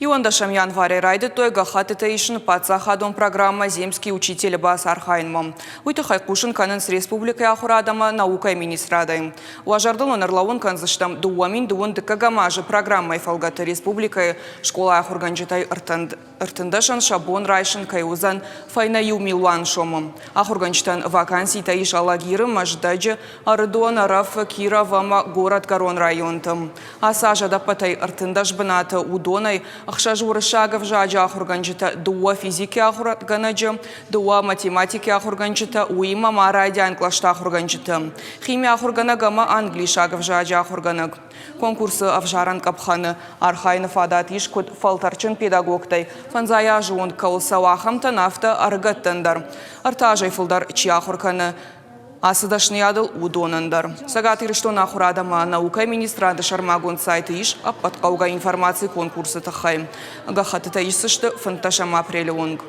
Иуӕндӕсӕм январӕй райдыдтой гӕххӕттытӕ исын паддзахадон программӕ «Земский учитель»-ы бацархайынмӕ. Уый тыххӕй хъусын кӕнынц республикӕйы ахуырад ӕмӕ наукӕйы министрадӕй. Уӕ зӕрдыл уын ӕрлӕууын кӕндзыстӕм, 2002 дыккӕгӕм азы программӕйы фӕлгӕты республикӕйы скъолайы ахуыргӕнджытӕй ӕртындӕсӕн сӕ бон райсын кӕй уыдзӕн фӕйнӕ иу милуан сомы. Ахуыргӕнджытӕн ваканситӕ ис Алагиры, Мӕздӕджы, Ӕрыдон, Ӕрӕфы, Киров ӕмӕ Горӕтгӕрон районты. Ацы аз ӕдӕппӕтӕй 13 бынаты, уыдонӕй ӕхсӕз уырыссаг ӕвзаджы ахуыргӕнджытӕ, дыууӕ физикӕ ахуыргӕнӕджы, дыууӕ математикӕ ахуыргӕнджытӕ, уыимӕ ма райдиан кълӕсты ахуыргӕнджытӕ, хими ахуыргӕнӕг ӕмӕ англисаг ӕвзаджы ахуыргӕнӕг. Конкурсы ӕвзарӕн къӕпхӕны архайыны фадат ис куыд фӕлтӕрджын педагогтӕй, фӕндзай азы онг кӕуыл цӕуы, ахӕмтӕн, афтӕ ӕрыгӕттӕн дӕр. Ӕртӕ азӕй фылдӕр чи ахуыр кӕны, ацы дӕсныйадыл уыдонӕн дӕр. Цӕгат Ирыстоны ахуырад ӕмӕ наукӕйы министрады сӕрмагонд сайты ис ӕппӕт хъӕугӕ информаци конкурсы тыххӕй. Гӕххӕттытӕ исдзысты 15 апрелы онг.